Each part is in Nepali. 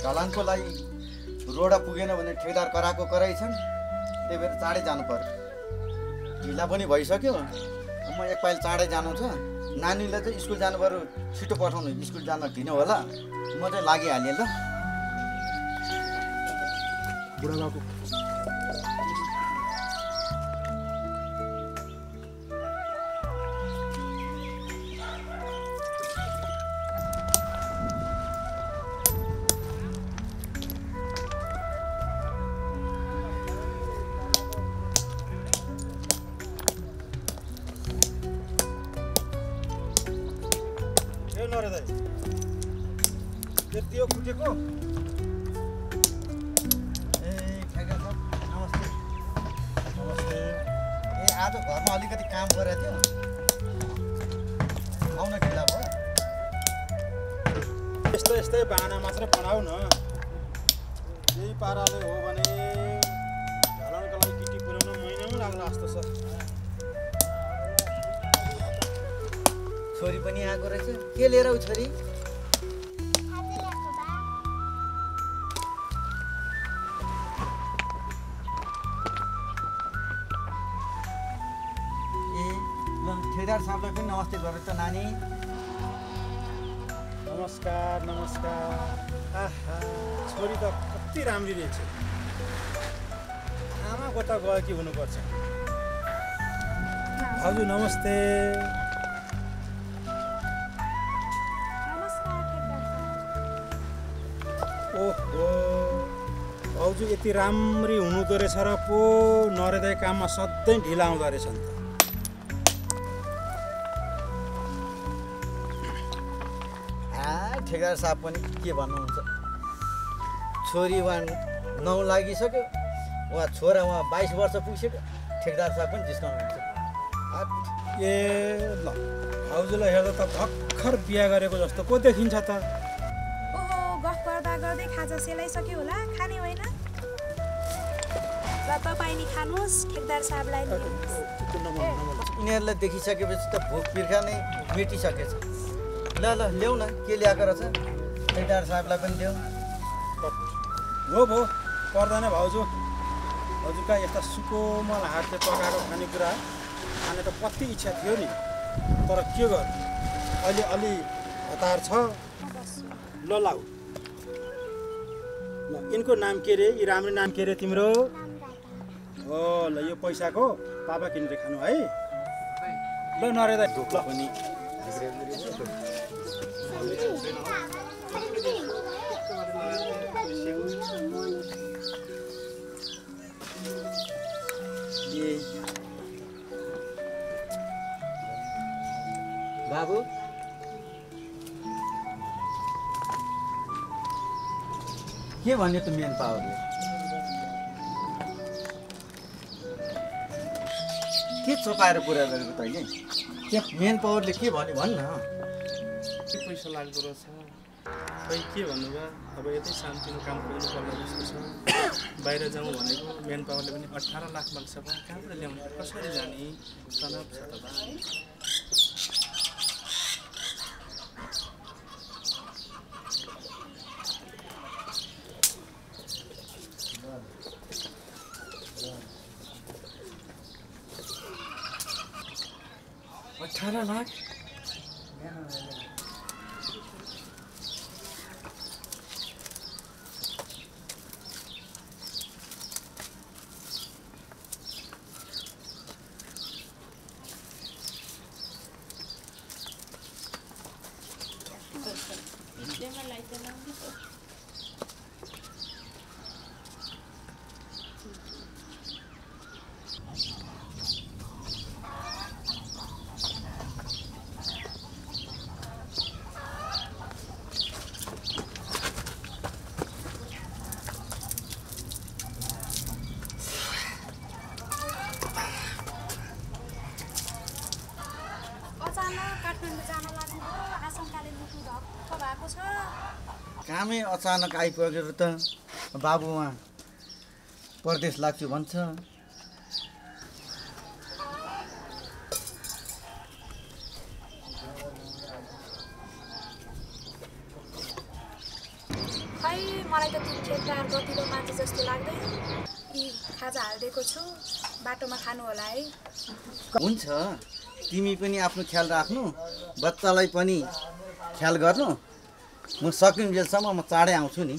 ढलानको लागि रोडा पुगेन भने ठेकेदार कराएको कराइ छन्। त्यही भएर चाँडै जानु पर्यो। ढिला पनि भइसक्यो। म एक पाइल चाँडै जानु छ। नानीलाई चाहिँ स्कुल जानु पर्यो, छिटो पठाउनु, स्कुल जान ढिलो होला। म चाहिँ लागिहालेँ ल। बुढा बाबु त्यति हो फुटेको। ए ठेकेदार साहब नमस्ते। नमस्ते। ए आज घरमा अलिकति काम गरेको थियो, आउन ढिला भयो। यस्तै बाहना मात्र पढाउ न। यही पाराले हो भने ढलानको लागि गिटी पुर्याउन महिना पनि लाग्ला जस्तो छ। छोरी पनि आएको रहेछ। के लिएर आऊ छोरी? ठेकेदार साहबलाई पनि नमस्ते गरेर त नानी। नमस्कार नमस्कार। आहा छोरी त कति राम्री रहेछ। आमा कता गयो कि हुनुपर्छ। भाउजू नमस्ते। ओहो भाउजू यति राम्री हुनुहुँदो रहेछ र पो नरेदाई काममा सधैँ ढिला आउँदो रहेछ नि त। ठेकेदार साहब पनि के भन्नुहुन्छ, छोरी उहाँ 9 लागिसक्यो, उहाँ छोरा उहाँ 22 वर्ष पुगिसक्यो। ठेकेदार साहब पनि जिस्काउनुहुन्छ। ए ल भाउजूलाई हेर्दा त भर्खर बिहा गरेको जस्तो को देखिन्छ त। ओहो गफ गर्दा गर्दै खाजा सेलाइसक्यो होला, खाने होइन र तपाईँ नि खानुहोस्, ठेकेदार साहबलाई यिनीहरूलाई देखिसकेपछि त भोक पिर्खा नै मेटिसकेछ। ल ल ल्याउ न, के ल्याएको रहेछ? ठेकेदार साहबलाई पनि ल्याऊ। हो भो पर्दैन भाउजू। हजुरका यस्ता सुकोमल हातले पकाएको खानेकुरा खाने त कति इच्छा थियो नि, तर के गर्नु अहिले अलि हतार छ। ल लाऊ। ल यिनको नाम के रे? यी राम्रो नाम के रे तिम्रो? हो ल यो पैसाको पापा किनेर खानु है। ल नरेदा ढोक ल पनि। बाबु के भन्यो त मेन पावरले? के चपाएर कुरा गरेको तैँले? के मेन पावरले के भन्यो भन्न? के पैसा लाग्दो रहेछ खै के भन्नु बा। अब यतै शान्तिमा काम गर्नु पर्ने जस्तो छ। बाहिर जाउँ भनेको मेन पावरले पनि 18 लाख माग्छ बा। कहाँबाट ल्याउने, कसरी जाने, तनाव छ त बा। लाख कामै अचानक आइपुगेर त बाबु उहाँ परदेश लाग्छु भन्छ। खै मलाई त त्यो ठेकदार गतिलो मान्छे जस्तो लाग्दैन। यी खाजा हालिदिएको छु, बाटोमा खानु होला है। हुन्छ, तिमी पनि आफ्नो ख्याल राख्नु, बच्चालाई पनि ख्याल गर्नु। म सकिन्जेलसम्म म चाँडै आउँछु नि।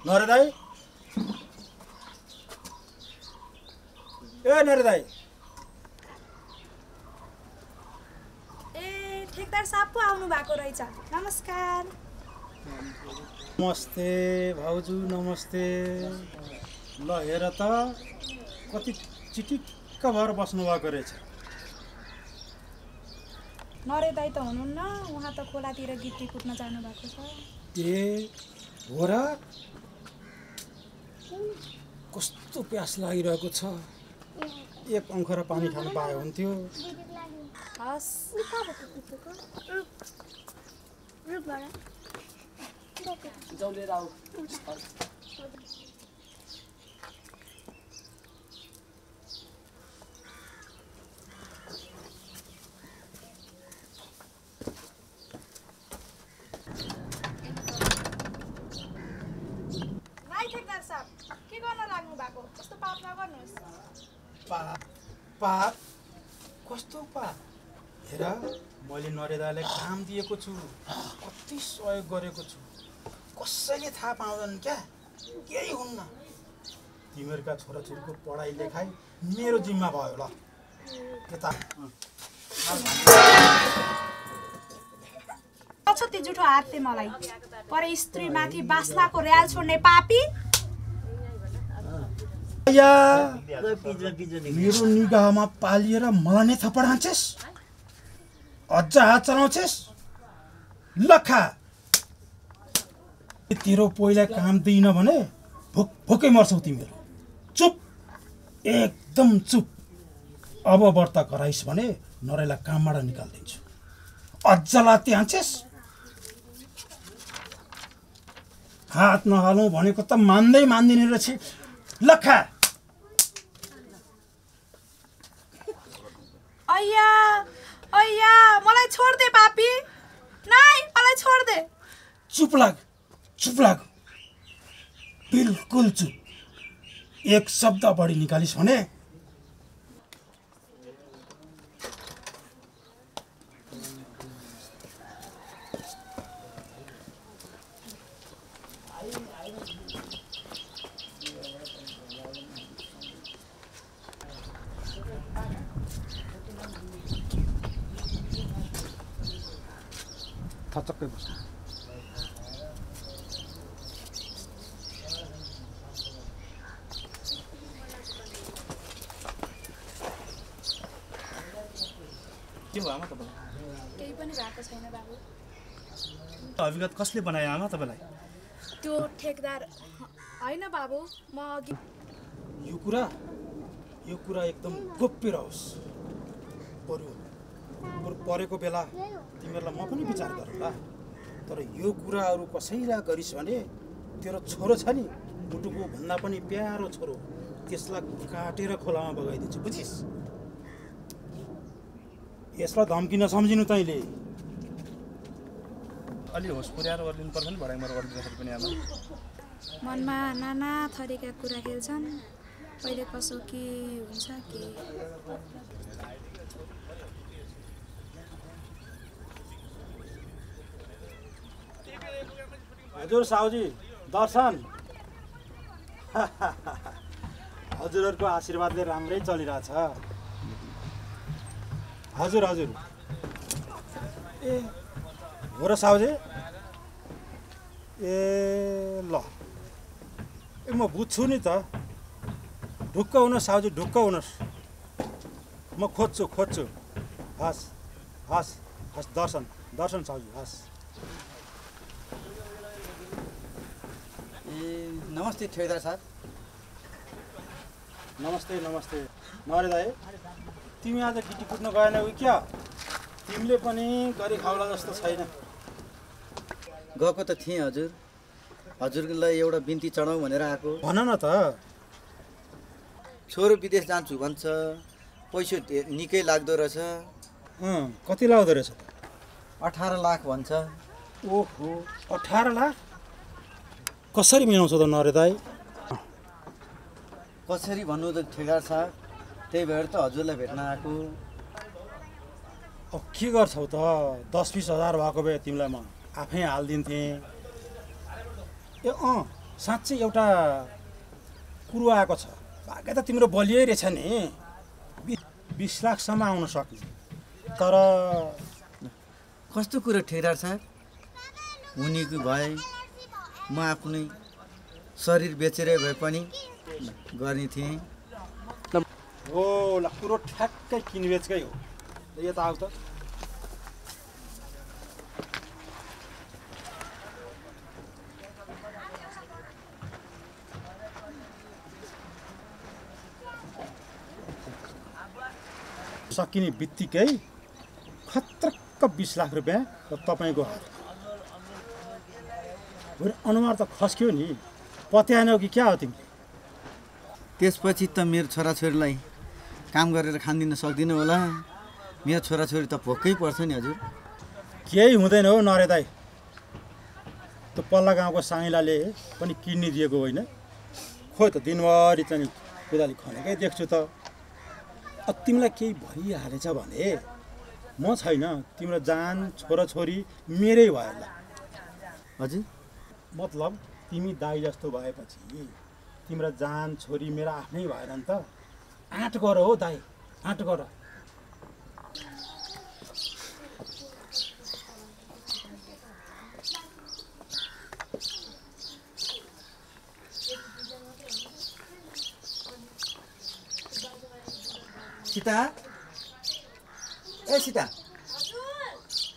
नरे दाई, ए नरे दाई, ए ठेकदार साहब पो आउनु भएको रहेछ। नमस्कार। नमस्ते भाउजू, नमस्ते। ल हेर त कति चिटिक्क भएर बस्नुभएको रहेछ। नरे दाई त हुनुहुन्न, उहाँ त खोलातिर गिट्टी कुट्न जानुभएको छ। ए हो र? कस्तो प्यास लागिरहेको छ, एक अङ्खरा पानी खानु पाए हुन्थ्यो। हस्। ठेकदार साहब के गर्न लाग्नु भएको? यस्तो पाप नगर्नुहोस्। पाप? कस्तो पाप? हेर, मैले नरेदालाई काम दिएको छु, कति सहयोग गरेको छु, कसैले थाहा पाउँदैन क्या, केही हुन्न। तिमीहरूका छोराछोरीको पढाइ लेखाइ मेरो जिम्मा भयो। ल यता छति जुठो हातले मलाई पर स्त्री माथि बास्लाको र्याल छोड्ने पापी। मेरो निगाहमा पालिएर मलाई नै थप्पड हान्छेस्, अझ हात चलाउँछेस्। लखा तेरो पहिला काम दिइन भने भोकै मर्छौ तिमीहरू। चुप, एकदम चुप। अब व्रत गराइस् भने नरेलाई कामबाट निकालिदिन्छु। अझ लात्ती हान्छेस्। हात नहालौँ भनेको त मान्दै मान्दिने रहेछ। लखा अय्या अय्या, मलाई छोड दे पापी। नाइ, मलाई छोड दे। चुप लाग, चुप लाग, बिल्कुल चुप। एक शब्द बढी निकालिस् भने थचक्कै बस्छ। के भयो आमा तपाईँलाई? केही पनि भएको छैन बाबु। अभिगत कसले बनायो आमा तपाईँलाई? त्यो ठेकदार होइन बाबु, म अघि यो कुरा एकदम गोप्य रहोस्। परेको बेला तिमीहरूलाई म पनि विचार गरौँला। तर यो कुराहरू कसैलाई गरिस् भने तेरो छोरो छ नि, मुटुको भन्दा पनि प्यारो छोरो, त्यसलाई काटेर खोलामा बगाइदिन्छु, बुझिस्? यसलाई धम्की नसम्झिनु तैँले। अलि होस पुर्याएर गरिदिनु पर्छ नि भडाइमर गरिदिँदाखेरि पनि आमा। मनमा नाना थरीका कुरा खेल्छन्, कहिले कसो के हुन्छ के। हजुर साहुजी, दर्शन। हजुरहरूको आशीर्वादले राम्रै चलिरहेछ। हजुर हजुर। ए हो र साहुजी? ए ल, ए म बुझ्छु नि त। ढुक्क हुनुहोस् साहुजी, ढुक्क हुनुहोस्। म खोज्छु हस् हस् हस् दर्शन साउजी हस्। ए नमस्ते ठेकेदार साहब। नमस्ते नरे दाइ, तिमी आज गिटी कुट्न गएनौ कि क्या? तिमीले पनि गरी खाउला जस्तो छैन। गएको त थिएँ हजुर, हजुरलाई एउटा बिन्ती चढाउँ भनेर आएको। भन न त। छोरो विदेश जान्छु भन्छ, पैसा निकै लाग्दो रहेछ। कति लाग्दो रहेछ? 18 लाख भन्छ। ओहो 18 लाख? कसरी मिलाउँछ त नरे दाइ? कसरी भन्नु त ठेकेदार साहब, त्यही भएर त हजुरलाई भेट्न आएको। अब के गर्छौ त? 10-20 हजार भएको भए तिमीलाई म आफै हालिदिन्थेँ। ए साँच्चै एउटा कुरो आएको छ। भाग्य त तिम्रो बलियै रहेछ नि, 20 लाखसम्म आउन सक्ने। तर कस्तो कुरो ठेकेदार साहब? उनीको भए म आफ्नै शरीर बेचेर भए पनि गर्ने थिएँ। हो ल, कुरो ठ्याक्कै किनबेचकै हो। यता आऊ त। सकिने बित्तिकै खत्रक्क 20 लाख रुपियाँ र तपाईँको हात। अनुहार त खस्क्यो नि, पत्याएनौ कि क्या हो तिमीले? त्यसपछि त मेरो छोराछोरीलाई काम गरेर खान दिन सक्दिनँ होला। मेरो छोराछोरी त भोकै पर्छ नि हजुर। केही हुँदैन हो नरे दाइ। त्यो पल्ला गाउँको साइलाले पनि किड्नी दिएको होइन। खोइ त दिनभरि चाहिँ कोदाली खनेकै देख्छु त। अब तिमीलाई केही भइहालेछ भने म छैन, तिम्रो जान छोराछोरी मेरै भयो ल। हजुर मतलब तिमी दाइ जस्तो भएपछि तिम्रो जान छोरी मेरो आफ्नै भएन नि त। आँट गर हो दाइ, आँट गर। सीता, ए सीता,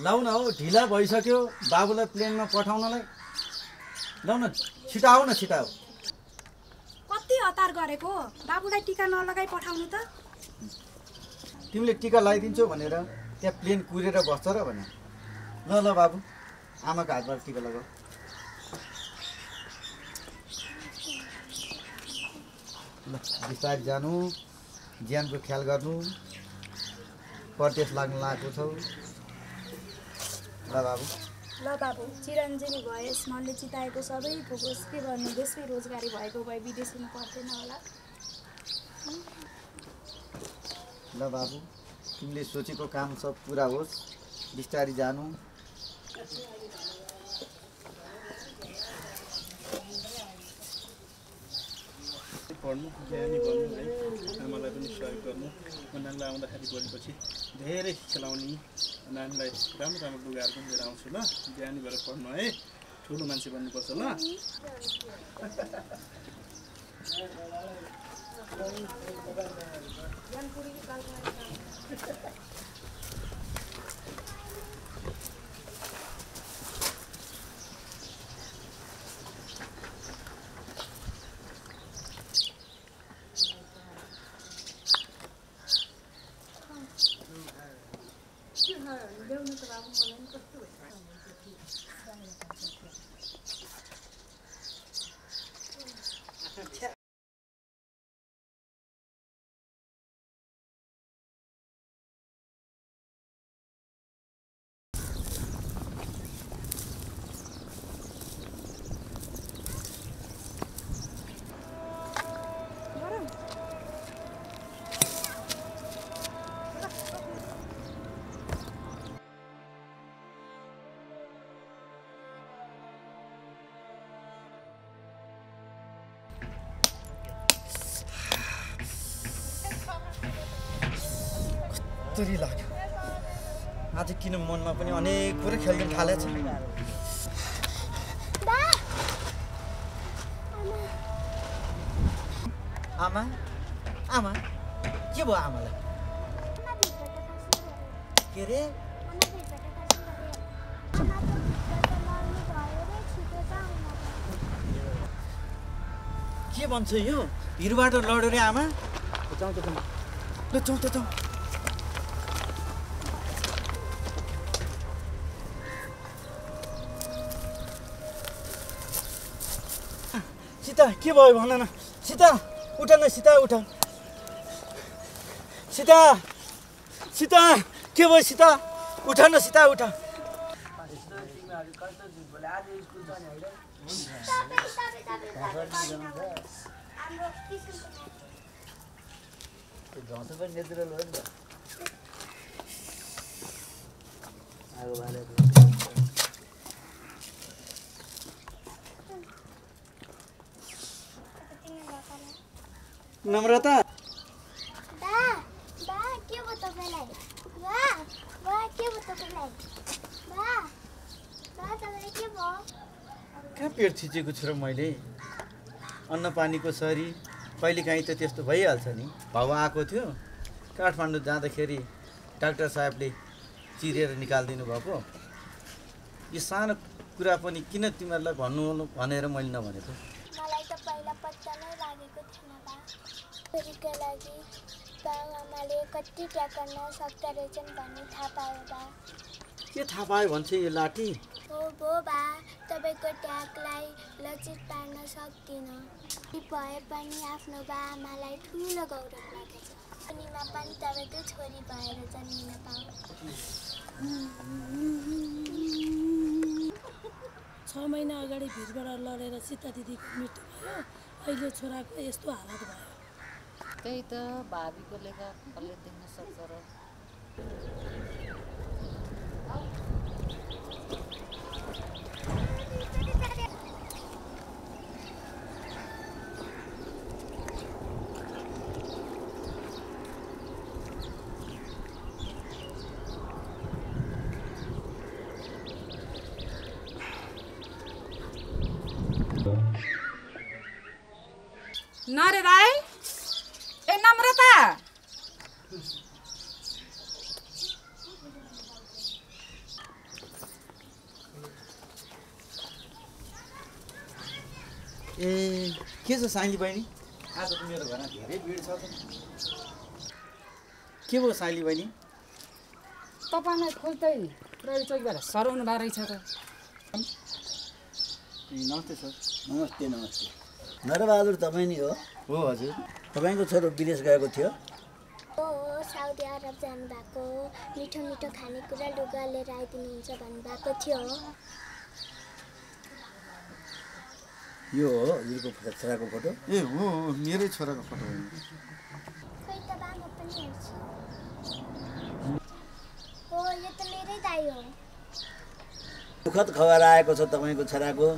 लाउ न हौ, ढिला भइसक्यो बाबुलाई प्लेनमा पठाउनलाई। लाउ न, छिटो आऊ न छिटो आऊ। कति हतार गरेको, बाबुलाई टिका नलगाई पठाउनु त। तिमीले टिका लगाइदिन्छौ भनेर त्यहाँ प्लेन कुरेर बस्छ र भने। ल ल बाबु, आमाको हातबाट टिका लगाऊ। ल बिस्तारै जानु, ज्यानको ख्याल गर्नु। परदेश लाग्न लागेको छौ। ल बाबु। ल बाबु, चिरञ्जीवी भएस्, मनले चिताएको सबै पुगोस्। के गर्नु, देशमै रोजगारी भएको भए विदेश हुनु पर्दैन होला। ल बाबु, तिमीले सोचेको काम सब पुरा होस्। बिस्तारै जानु। पढ्नु, ज्ञानी बन्नु है, आमालाई पनि सहयोग गर्नु। नानीलाई आउँदाखेरि गएपछि धेरै खेलाउने, नानीलाई राम्रो राम्रो लुगाहरू पनि लिएर आउँछु ल। ज्ञानी भएर पढ्नु है, ठुलो मान्छे बन्नुपर्छ ल। कस्तुरी लाग्यो आज। किन मनमा पनि अनेक कुरा खेल्न थालेछ। आमा, आमा के भयो आमालाई? के रे के भन्छ यो भिरबाट लड्यो रे आमा जाउँ त ल जाउँ त जाउँ सीता के भयो भन न सीता उठ न सीता उठ सीता सीता के भयो सीता उठ न सीता उठ नम्रता के भयो तपाईँलाई के भयो तपाईँलाई तपाईँलाई के भयो कहाँ पेट थिचेको छु र मैले अन्न पानीको सरी कहिलेकाहीँ त त्यस्तो भइहाल्छ नि भाउ आएको थियो काठमाडौँ जाँदाखेरि डाक्टर साहबले चिरेर निकालिदिनु भएको यो सानो कुरा पनि किन तिमीहरूलाई भन्नु भनेर मैले नभनेको मलाई त पहिला पत्ता नै लागेको थिएन बा छोरीको लागि बाबुआमाले कति त्याग गर्न सक्दो रहेछन् भन्ने थाहा पायो बा के थाहा पायो भन्छ यो लाठी हो बो बा तपाईँको त्यागलाई लचित पार्न सक्दिनँ भए पनि आफ्नो बाआमालाई ठुलो गौरव लागेछ उनीमा पनि तपाईँकै छोरी भएर जन्मिन पाऊ 6 महिना अगाडि भिरबाट लडेर सीता दिदीको मृत्यु भयो अहिले छोराको यस्तो हालत भयो त्यही त भाबीको लेखा कसले देख्न सक्छ र नरे राई ए नम्रता ए के छ साइली बहिनी आज त मेरो घरमा धेरै भिड छ त के भयो साइली बहिनी तपाईँलाई खोल्दै प्रयोग चौकीबाट सराउनु भए रहेछ त नमस्ते सर नमस्ते नमस्ते नरबहादुर तपाईँ नि हो हजुर तपाईँको छोरो विदेश गएको थियो हो साउदी अरब जानुभएको मिठो मिठो खानेकुरा लुगा लिएर आइदिनुहुन्छ भन्नुभएको थियो यो हो हजुरको छोराको फोटो ए हो मेरै छोराको फोटो हो खै त बा म पनि हेर्छु हो यो त मेरै दाइ हो दुःखद खबर आएको छ तपाईँको छोराको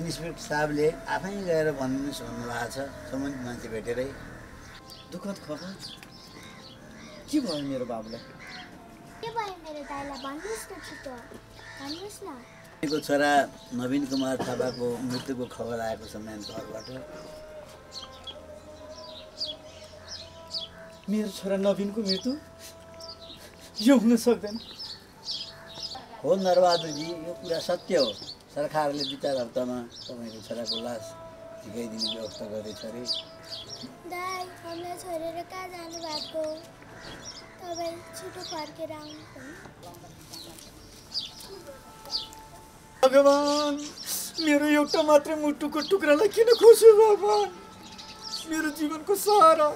इन्सपेक्टर साहबले आफै गएर भनिदिनुहोस् भन्नुभएको छ सम्बन्धित मान्छे भेटेरै दुःखद खबर के भयो मेरो बाबुलाई के भयो मेरो दाइलाई भन्नुहोस् न छिटो भन्नुहोस् न तपाईँको छोरा नवीन कुमार थापाको मृत्युको खबर आएको छ म्यान घरबाट मेरो छोरा नवीनको मृत्यु यो हुन सक्दैन हो नरबहादुरजी यो कुरा सत्य हो सरकारले 2-4 हप्तामा तपाईँको छोराको लास झिकाइदिने व्यवस्था गर्दैछ अरे दाइ हामीलाई छोडेर कहाँ जानु भएको तपाईँ छिटो फर्केर आउनु भगवान मेरो एउटा मात्र मुटुको टुक्रालाई किन खोज्यो भगवान मेरो जीवनको सहारा